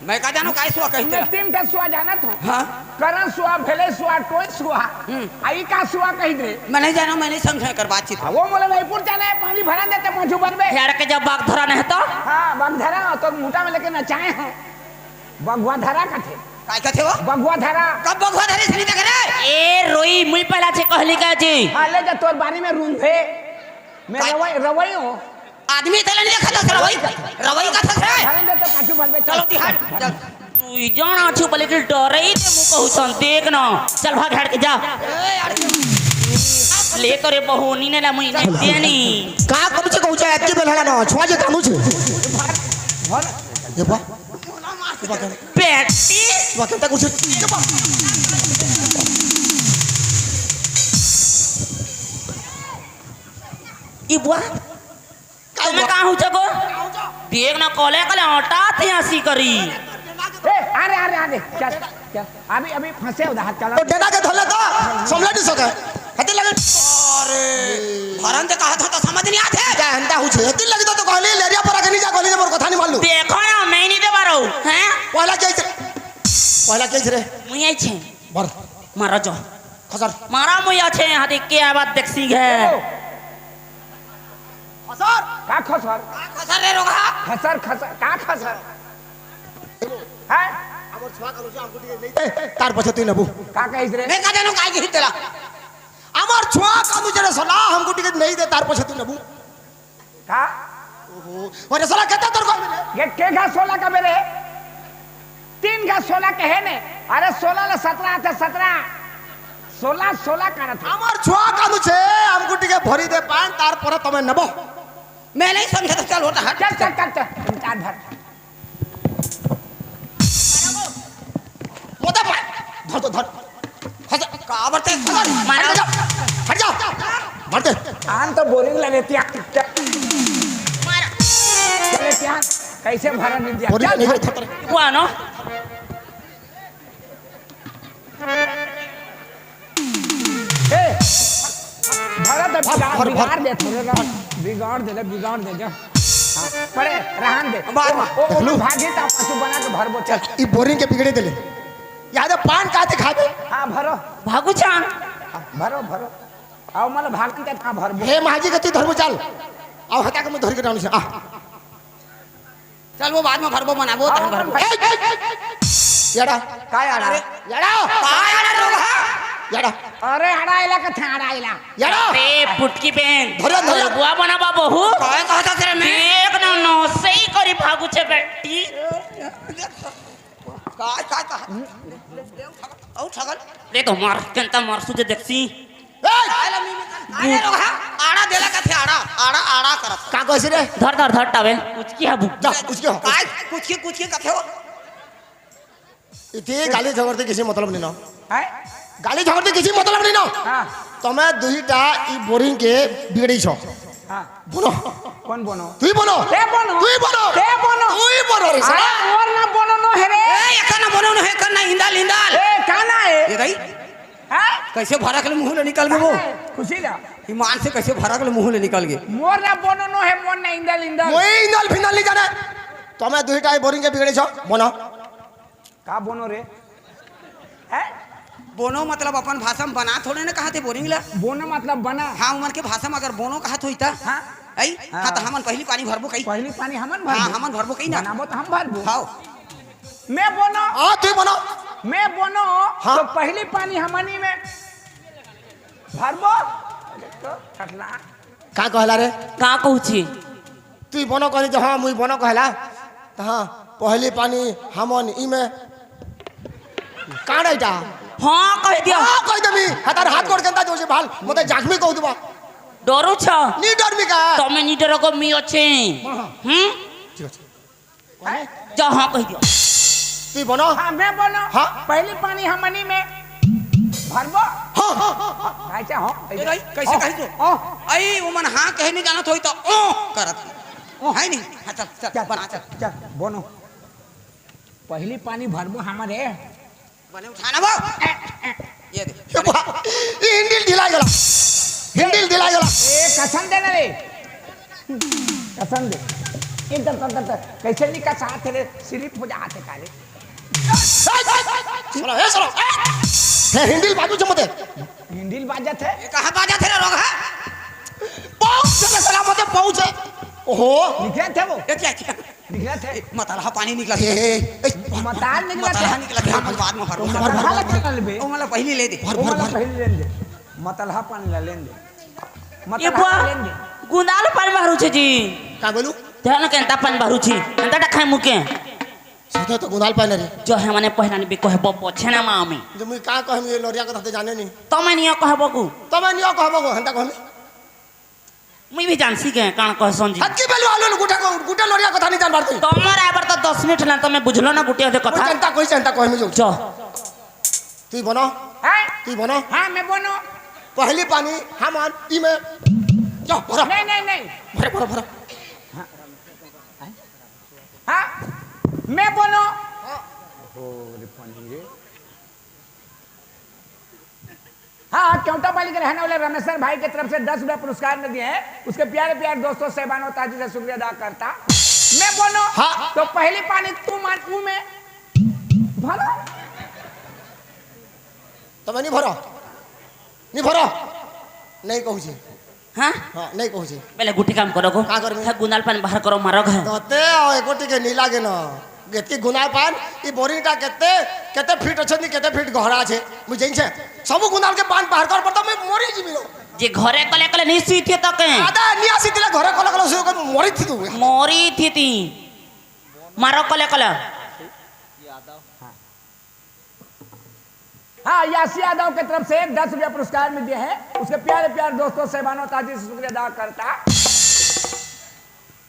मैं का जानों, का सुआ कहित मैं रे? तीन ठे सुआ जानत हूँ। हाँ। करण सुआ, भेले सुआ, टोय सुआ। हम्म। आ, ई का सुआ कहित रे? मैं नहीं जानों, मैं नहीं समझों एकर बातचीत। हाँ, वो मोला रायपुर जाना है, पानी भरन देते, पाछू भरबे। हेड़ के जब बागधरा नहीं तो? हाँ, बागधरा, तो मुठा में लेके नचाए हैं। बगुआ धरा कथे। काय कथे वो? बगुआ धरा। कब बगुआ धरे से नहीं देख रे? ए, रोई, मुई पहला छे कहली का जी। हाँ, ले जा, तोर बारी में रूंधे। मैं काय? रवई, रवई हूँ। आदमी तले नहीं देखा था, रवई, रवई का था रे। धरन दे तो पाछू भर में चलो, चल। तिहार, चल। तू ही जाना छू, बल्कि डरे ही ते मुँह कहू सन, देख ना। चल, भाग, हट के जा। ए, यार, ले तो रे बहूनी ने ना मुई ने देनी। का कम से कहू चाहे अतकी बेलहला ना, छुआ जे कानू छे। ये बा। पेटी। बा, केंता कुछ। ई बुआ। काय तुम्हें बुआ? कहाँ हो जगो? देख ना, कोले कोले आटा थे हंसी करी। ए, अरे, अरे, अरे, चल, चल। अभी, अभी फंसे उधर, हाथ चला। तो डेना के धोले तो, समझ नहीं सके। हते लगे। अरे, भरन ते कहा था तो समझ नहीं आते। क्या हंता हुई छे? हते लगे तो, तो कहली, लेरिया पर आके नहीं जा, कहली, मोर कथा नहीं मान लू। देखो ना, मैं नहीं दे पा रहा हूँ, हैं? पहला क्या छे? पहला क्या छे रे? मुझे छे। मर। मारा जो। खसर। मारा मुया छे, यहाँ देख के आवाज देख सी है। ओ। खसर। का खसर? का खसर रे रोगा? खसर, खसर, का खसर? हैं? हमर छुआ का रुचि हमको ठीक नहीं। ए, तार पछे तू नबू। का कहिस रे? मैं का जानू काय कहिस तेला? हमर छुआ का रुचि रे सोना हमको टिकट नहीं दे, तार पछे तू नबू। का? ओहो, अरे सोला कहता तोर को मेरे। ये के का सोला का मेरे? तीन का सोला कहे ने। अरे सोला ले सतरा आथे, सतरा। सोला, सोला करत हे। हमर छुआ कानू छे, हमको टिके भरी दे पान, तार पर तमे नबो। मैं नहीं समझा तो चल होता हट। चल, चल, चल, चल। चार धर। वो तो मार। धर तो धर। हट, का बरते? मार। हट जाओ। हट जाओ। मार दे। आन तो बोरिंग लगे त्या। मार। चले क्या? कैसे भरा नहीं दिया? बोरिंग चल, नहीं चल। खतर। वो आनो। ए, भरा तो भर, बिगाड़, भर, भर। बिगाड़ दे थोड़े ना। बिगाड़ दे, बिगाड़ दे जा। हाँ, पड़े, रहन दे। मार, मार। ओ, ओ, देख लू। भागी ता पशु बना के भरबो, चल। ई बोरिंग के बिगड़े देले। याद है, पान काते खाबे? हाँ, भरो। भागू छा। भरो, भरो। आओ, मतलब, भाग की कथा भरबो। हे महाजी के तू धरबो, चल। आओ, हटा के मैं धर के डालू से। आ। चल, वो बाद में भरबो, बनाबो, आओ, तहन भरबो। ए, ए, ए, ए। याड़ा। का याड़ा? अरे, याड़ा। का याड़ा रोगहा? याड़ा। अरे, हड़ा एला कथा, हड़ा एला। याड़ा। ए, पुटकी बहन। धरो, धरो। बुआ बनाबा बहू। काय कहता तेरे में? देख ना, नौसे ही करी भागू छे बेटी। काय, काय, काय? औ ठगल। ले तो मार, जनता मार सुझे देखसी। ए! काय ला मी, मी, काय रे रोगहा? आड़ा देला कथे, आड़ा, आड़ा, आड़ा करत। का कहसी रे? धर, धर, धर टावेल। कुछ की हबू। जा, कुछ की हो। काय? कुछ की, कुछ की कथे हो? इते गाली झगड़ते किसी मतलब नहीं ना। हैं? गाली झगड़ते किसी मतलब नहीं ना। हाँ। तमे दुईटा ई बोरिंग के बिगड़ी छो। हाँ। बोनो। कौन बोनो? तुई बोनो। ते बोनो। तुई बोनो। ते बोनो। तुई बोनो रे साला। अरे, मोर ना बोनो नो हे रे। ए, एकर ना बोनो नो हे, एकर ना इंदल, इंदल। ए, का ना हे? ये दाई? हाँ? कैसे भरक ले मुंह ले निकल गए वो? अरे, खुशी ला। ईमान से कैसे भरक ले मुंह ले निकल गए? मोर ना बोनो नो हे, मोर ना इंदल, इंदल। वही इंदल फिंदल नहीं जाने। तमे दुईटा ई बोरिंग के बिगड़ी छो। बोनो। का बोनो रे? हैं? बोनो मतलब अपन भाषा में बना थोड़े ना कहा थे बोरिंग ला। बोनो मतलब बना। हाँ, उमन के भाषा में अगर बोनो कहा थोई ता, हाँ। आई? हाँ। हाँ, तो हमन पहली पानी भरबो कही। पहली पानी हमन भरबो। हाँ, हमन भरबो कही ना। बनाबो तो हम भरबो। हाँ। मैं बोनो। हाँ, तू बोनो। मैं बोनो। हाँ। तो पहली पानी हमनी में भरबो। तो ठटला। का कहला रे? का कहू छी? तू बोनो कहली तो हाँ, मुई बोनो कहला। तो हाँ, पहली पानी हमन ई में। कान आइटा? हाँ, कह दिया। हाँ, कह देमी। हतार हाथ गोड़ केंता जोर से भाल, मते जख्मी कह देबा। डरू छ? नी डरमी का? तमे नी डरो को मी अच्छे। हाँ, हाँ। हम्म? ठीक है। जा, हाँ, कह दिया। तू बोनो। हाँ, मैं बोनो। हाँ। पहली पानी हमनी में भरबो। हाँ, हाँ, हाँ, हाँ। अच्छा, हाँ, ए भाई, कैसे हाँ, कही तू? हाँ। आई, उमन हाँ कहे नहीं जाना थोई तो ओ करत। ओ। है नहीं? हाँ, चल, चल, चल, बना, चल। चल, बोनो। पहली पानी भरबो हमारे। बने उठाना वो। ये दे। ये बा-, ये हिंडिल ढिला गला। हिंडिल ढिला गला। ए, कसम दे ना रे। कसम दे। इधर, इधर, इधर, इधर। कैसे नहीं कसाते रे? स्लिप हो जाते का रे? सुनो, ए, सुनो। ए, हिंडिल बाजू चमते। हिंडिल बाजत है? ये कहाँ बाजत है रे रोगहा? पाउच से सलामत है, पाउच है। ओहो। निकले थे वो। ये क्या, क्या? निकलत हे। मतलहा पानी निकलत हे। ए, ए, ए, मताल निकलत हे। मतलहा निकलत हे, हमन बाद में भरबो। मतलहा ला का ले बे? ओ, मतलब पहली ले दे। भर, ओ, भर, मतलब भर। पहली ले दे। मतलहा पानी ला लेन दे। ये मतलहा बुआ, ला लेन दे। गुंदाल पानी भरू छे जी। का बोलू? ध्यान के अंता पानी भरू छी। अंता टा खाए मुके। सीधा तो गुंदाल पानी रे। जो है मने पहला ने भी कहे बो पोछे ना मामी। जो मुझे का कहे, मुझे लोरिया को तो जाने नहीं। तो मैं नहीं कहे बगू। तो मैं नहीं कहे बगू, हंता कहे। मुई भी जानसी के कान कहसन जी। हतकी बेलू आलू गुटा को, गुटा लोरिया कथा नहीं जान पारती। तमर आबर तो दस मिनट ला, तमे बुझलो ना गुटिया दे कोई कथा। चिंता, कोई चिंता, कोई में जो। जो। तू बनो। हैं? तू बनो। हाँ, मैं बनो। पहली पानी हम आन ई में। जो, भरो। नहीं, नहीं, नहीं। भरो, भरो, भरो। हाँ, मैं बनो। हाँ। ओ रे पानी रे। हाँ, केवटा पाली के रहने वाले रमेश्वर भाई की तरफ से दस रुपया पुरस्कार में दिए हैं। उसके प्यारे प्यारे दोस्तों, साहबानों, ताजी से शुक्रिया अदा करता। मैं बोलो, हाँ। तो पहली पानी तू मान, तू में भरो। तो मैं नहीं भरो, नहीं भरो, नहीं कहू जी। हाँ? हाँ, नहीं कहू जी। पहले गुटी काम करो को। का करबे? है गुनाल पान बाहर करो, मारो घर। तते आओ, एकोटी के नीला के न। गेतकी गुनाल पान, ई बोरिंग टा केते, केते फीट अछनी, केते फीट गहरा छे। मुझे इनसे, सबु गुनाल के पान बाहर कर पड़ता, मैं मरी जीवी लो। जे घरे कले कले नहीं सुई थे तो के? आदा, नहीं आसी तिला घरे कले कले सुई कर मरी थी तू। मरी थी ती। मारो कले कले। हाँ, यासी यादव की तरफ से दस रुपया पुरस्कार में दिए हैं। उसके प्यारे प्यारे दोस्तों, साहबानों, ताजी से शुक्रिया अदा करता।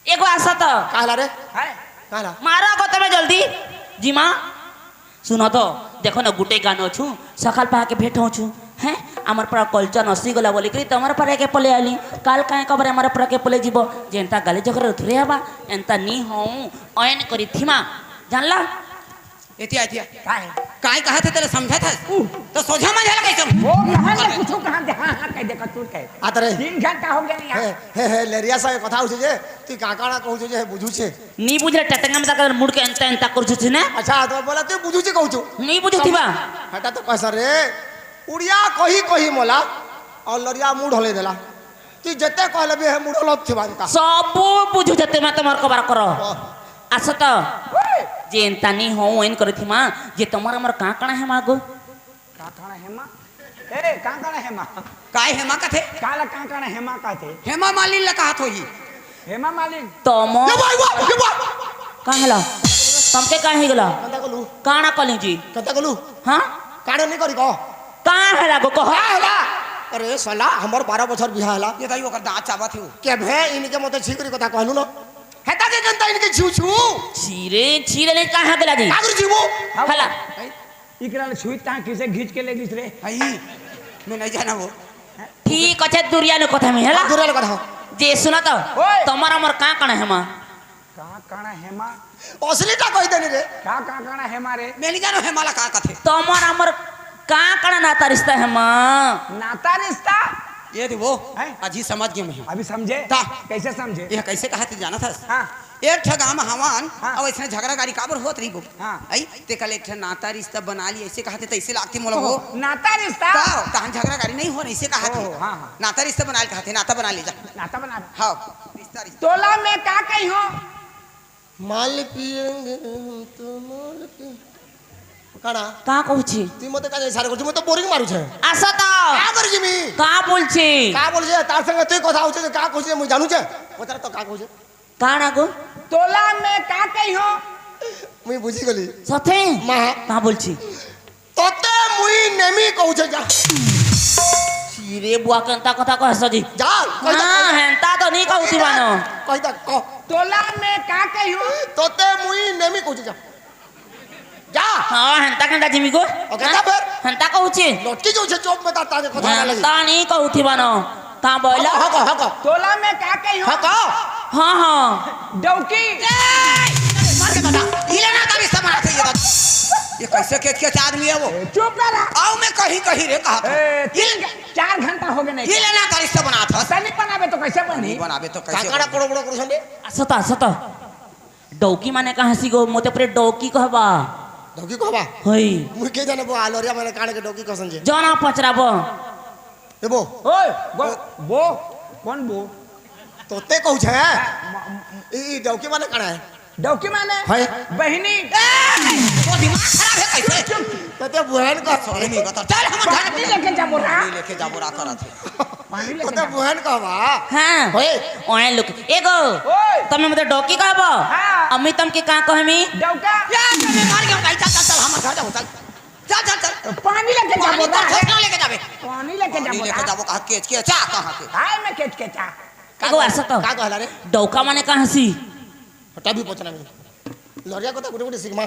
एगो आशा तो। कहला रे? है? कहला? मारा को तमे जल्दी। जी माँ, सुनो तो, देखो ना, गुटे गानो छू, सकाल पा के भेटो छू, हैं? हमार परा कल्चर नसी गला बोली करी, तो हमार परा के पले आली, काल काहे कबरे हमार परा के पले जीवो, जे एंता गाली झगड़ा उतरे हवा, एंता नी हो, अयन करी थी माँ, जानला? एतिया, एतिया। काय? काय कहा थे तेरे समझा था? ऊ। तो सोझा मजा लगा एकदम। वो कहाँ से अरे। कुछ कहाँ दे? हाँ, हाँ, कह दे, कसूर कह। आ तेरे। तीन घंटा हो गया यहाँ। हे, हे, हे, लेरिया सा कथा उठे जे, तू काकाड़ा कहू जे, बुझू छे। नी बुझले, टटंगा में तक मुड़ के अंता, अंता करू छे ने। अच्छा, तो बोला तू बुझू छे कहू छू। नी बुझू थी बा। हटा तो पैसा रे। उड़िया कही कही मोला, अउ लरिया मुड़ हले देला। तू जते कहले बे हे मुड़ हलो थिबान का। सबो बुझु जते मैं तुम्हार कबार करो। वाह। अच्छा तो, जेन तानी हो वैन करे थी माँ, जे तुम्हार हमर का कणा हे माँ गो? का कणा हे माँ? ए, का कणा हे माँ? काय हेमा कथे? काला का कणा हे माँ कथे? हेमा मालिन ल कहत होही। हेमा मालिन। तमो। ये भाई, वाह, ये वाह। का हला? तमके का हे गला? कंता कलू। काणा कली जी? कंता कलू। हाँ? काणा नहीं करी को? का हला गो कहो? का हला? अरे साला, हमर बारह बछर बिहा हला। ये दाई ओकर दाँत चाबत हे। के भे इनके मते छीकरी कथा कहलू न। हेता के कंता इनके छू छू। छीरे, छीरे नहीं का हे गला जी? कागुर जीवो। हला। इकरा ले छुई तहाँ किसे घींच के ले गिस रे? हई, मैं नहीं जाना वो। ठीक अच्छे दुरिया ने कथा में, हला? दुरिया ले कथा। जे सुना तो, ओए! तमर हमर का कणा हे माँ? का कणा हे माँ? असली ता कही देनी रे। का, का कणा हे माँ रे? मैं नहीं जानो हे माला का कथे। तमर हमर का कणा नाता रिश्ता हे माँ? नाता रिश्ता? ये दे वो, हैं? अजी समझ गए मैं। अभी समझे? ता। कैसे समझे? ये कैसे कहा थे जाना था? हाँ। एक ठा गाँव में हवन, हाँ। अब ऐसने झगड़ा गाड़ी काबर होत रही गो? हाँ। आई, ते कल एक ठा नाता रिश्ता बना ली, ऐसे कहते, तैसे लागते मोला ओहो, वो। नाता रिश्ता? तो, तहन झगड़ा गाड़ी नहीं हो, ऐसे कहते। ओहो, हाँ, हाँ। नाता रिश्ता बना ले कहते, नाता बना ले जा। नाता बना ले। हाँ, रिश्ता, रिश्ता। तोला मैं का कही हो? माल पिएंगे हम तो माल पिएंगे। काना? का कहू छी? तू मते का सारे को, तू मते बोरिंग मारू छे। आसा ता। का कर जिमी? का बोल छी? का बोल छे? तार संग तू कथा हो छे, का कहू छे, मुझे जानू छे। पता तो का कहू छे? काना गो? तोला मैं का कही हो? मुई बुझी गली। सथे? माँ। का बोल छी? तोते मुई नेमी कहू छे जा। सीरे बुआ कंता कथा कह सजी। जा, कोई जा, हाँ, कोई जा। हेंता तो नहीं कहू थी बानो। कोई जा, कह। तोला मैं का कही हो? तोते मुई नेमी कहू छे जा। जा। हाँ, हेंता कंता जिमी गो? ओके, जा फिर। हेंता कहू छे। लटकी जो छे चोप में ता ताजे कथा ना लगी। हेंता नहीं कहू थी बानो। का बोला? हाँ, हाँ, हाँ, हाँ। तोला मैं का कही हो? हाँ, का? हाँ, हाँ। डौकी। ए, मर के बता। ये ना तारी से बना थे ये बात। ये कैसे खेत के आदमी है वो? ए, चुप रह। आओ मैं कहीं कहीं रे कहा था। ए, तीन घ-, चार घंटा हो गए नहीं। ये ना तारी से बना था। तनी बनाबे तो कैसे बनी? बनाबे तो कैसे काकड़ा बनी? कोड़ो कोड़ो कोड़ो संडे। सता, सता। डौकी माने कहाँ सी गो? मोते परे डौकी कहबा। डौकी कहबा? हई। मुई के जाने वो आलोरिया माने काने के डौकी कहसन जे। जाना पचराबो। ए बो। ओए, बो, बो, कौन बो? तोते कहू छे? म-, म-, ई, ई डौकी माने काने? डौकी माने? हई। बहिनी। ए, वो दिमाग खराब है कैसे? चुप, चुप। तोते बहन का सॉरी नहीं बता। चल हम घर पानी लेके जाबो रा। पानी लेके जाबो रा करत है। पानी लेके तोते जाबो। बहन कहबा? हाँ। ओए, ओए लोग। एगो। ओए। तमे मतलब डौकी कहबो? हाँ। अम्मी तम के का कहमी? डौका। या, मैं मार गया, चल, चल, चल, हम घर जाओ, चल। चल, चल, चल। पानी लेके पानी जाबो तो ना। ठोस ना लेके जाबे। पानी लेके पानी जाबो लेके ना। जाबो, कहा केच केचा, कहा के। हाय, मैं केच केचा। एगो ऐसा तो। का कहला रे? डौका माने कहाँ सी? हटा भी पहुंचना नहीं। लरिया को तो गुटे गुटे सीख मां।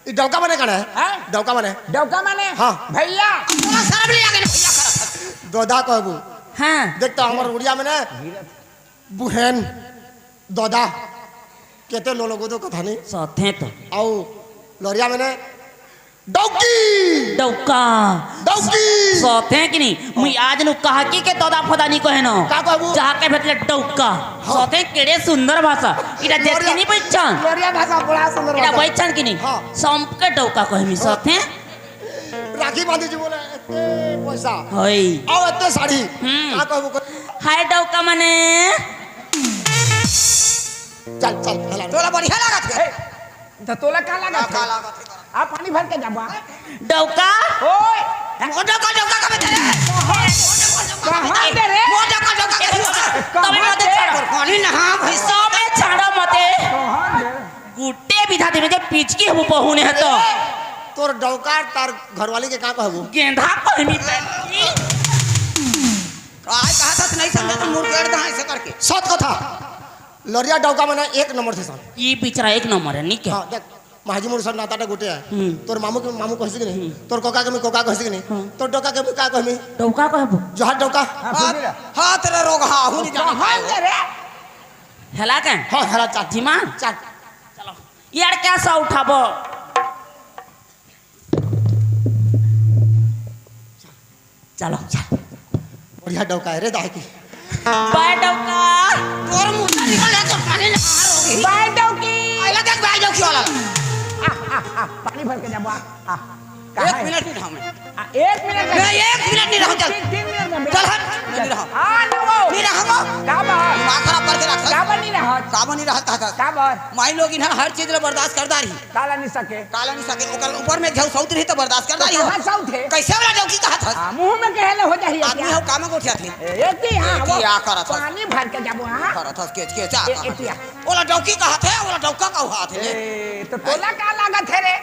ई डौका माने काने? हैं? डौका माने? डौका माने? हाँ। भैया। तोरा शर्म नहीं आगे ना भैया करत। दोदा कहबू। हाँ। देख तो हमर उड़िया में ना बुहेन, दोदा, केते लो लोगो दो कथा नहीं। सथे तो। आउ लरिया में ना डौकी। डौका। डौकी। सथे कि नहीं? मुई आज नु कहा कि के दोदा फोदा नहीं कहे न। का कहबू? जहाँ के भेटले डौका। हाँ। सथे केड़े सुंदर भाषा। इटा जेतके लरिया, नहीं पहचान। लरिया भाषा बड़ा सुंदर इटा भाषा। पहचान कि नहीं? हाँ। संप के डौका कहे मी हाँ। सथे। राखी बांधी जी बोले, "एते पैसा। हई। आओ एते साड़ी।" हम्म। का कहबू कर? हाय डौका मने। चल, चल, हला। तोला बढ़िया लागत है। ए, तो तोला का लागत का है? लागत है? आ पानी भर के जाबा। डौका। ओए। मोटा का डौका का बेटा रे। कहाँ दे रे? मोटा का डौका का बेटा। तबे कहाँ मते दे? छाड़ो। पानी नहा भाई। सबे छाड़ो मते। कहाँ दे? गुट्टे बिधा देवे जे पिचकी हबू पहुने है तो। तोर डौका तार घरवाली के का कहबू? गेंधा कहमी बेटी। काय कहा था नहीं समझे तो मुंह गेड़ दहा ऐसे करके। सत कथा। लरिया डौका मने एक नंबर थे सन। ई बिचरा एक नंबर है, निक है। हाँ, देख, महाजी मोर सब नाता टा गुटे है। हम्म। तोर मामू के मामू कहसी कि नहीं? हम्म। तोर कोका के मैं कोका कहसी कि नहीं? हाँ। तोर डौका के मैं का कहमी? डौका कहबो। जोहार डौका। हाँ, सुन रहा। हाथ रे रोग, हाँ, हूँ नहीं जाने कहाँ पाए। दे रे? हेला के? हाँ, हेला चाची। जी माँ? चाची। चलो। यार क्या सा उठाबो? चलो। बढ़िया डौका है रे दाई की। बाय डौका। तोर मुंह से निकल है तो पानी ना आ रही। बाय डौकी। आइला देख बाय डौकी वाला। आ, आ, आ, पानी भर के जाबो, आ, आ। कहाँ एक है? मिनट नहीं रहूँ मैं। आ, एक मिनट नहीं। मैं एक मिनट नहीं रहूँ, चल। तीन, तीन मिनट में चल हट, मैं नहीं रहूँ। आ, ना वो। नहीं रहूँ वो। का बात? दिमाग खराब करके रख। का बात नहीं रहत? का बात नहीं रहत, कहा था? का बात? माई लोग इन्हा हर चीज ला बर्दाश्त कर डारही। काला नहीं सके। काला नहीं सके, ओकर ऊपर में घाव सौत रही तो बर्दाश्त कर तो डारही हो। कहाँ सौत है? कैसे वाला डौकी कहा था? हाँ, मुंह में कहे ले हो जाही आदमी क्या? हो काम गोठिया थे। ए, एक ही, हाँ, एक वो ही आ करत हस। पानी भर के जाबो, हाँ। करत हस, केच, केच, आ ए, करत ए, हस। पिया। ओला डौकी कहा थे, ओला डौका का हुआ थे। ए, तो तोला का लागत है रे?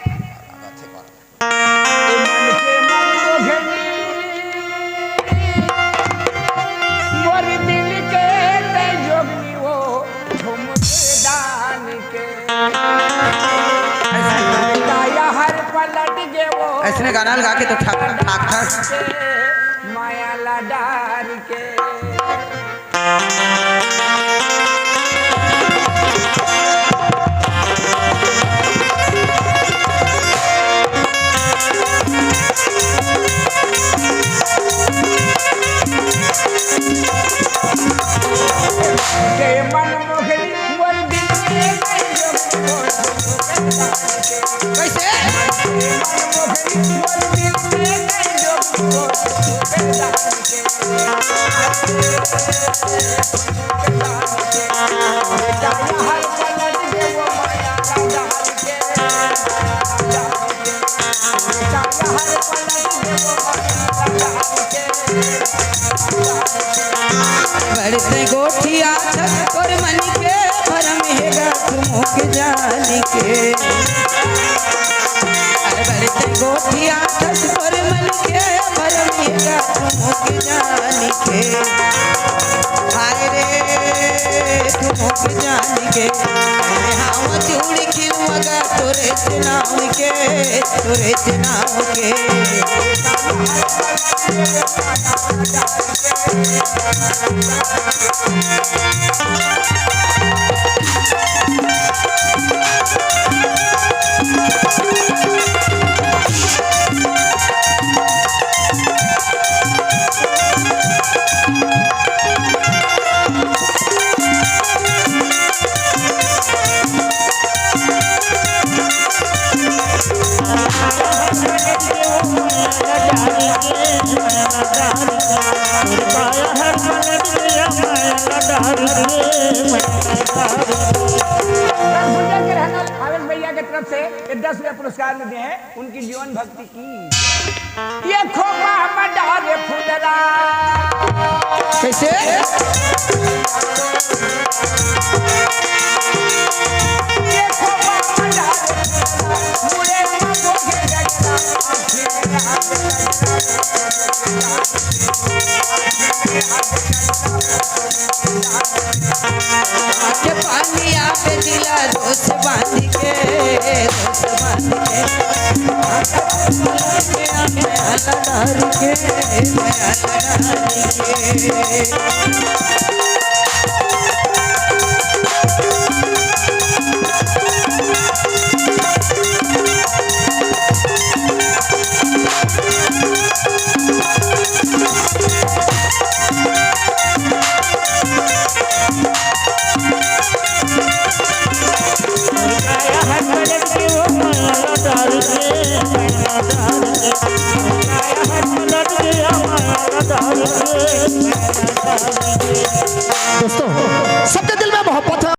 लागत है, बात। ए मन के मन मोहनी, मोर दिल के तै जोगनी वो झुमके दान के। काया हर पलट गे वो अइसने गाना लगा के तो ठाक, ठाक, ठाक। माया ला डार के। के मन मोहनी मोर दिल के कैसे? बढ़ते गोठिया तोर मन के भरम हे गा तुमक जान के। अरे बढ़ते गोठिया तोर मन के भरम हे गा तुमक जान के। हाय रे तुमक जान के। अरे हाँ चूड़ी खिलवा गा तोरे नाम के, तोरे नाम के। आवेश भैया के तरफ से ये दस रुपया पुरस्कार में दिए हैं, उनकी जीवन भक्ति की। ये खोपा में डाले फुलरा। कैसे? ये खोपा में डाले फुलरा, मुड़े में बोझे गजरा, आँखी में हाथ गजरा। के पानिया पे दिला दोस्त बांध के, दोस्त बांध के। आला डार के, आला डार के।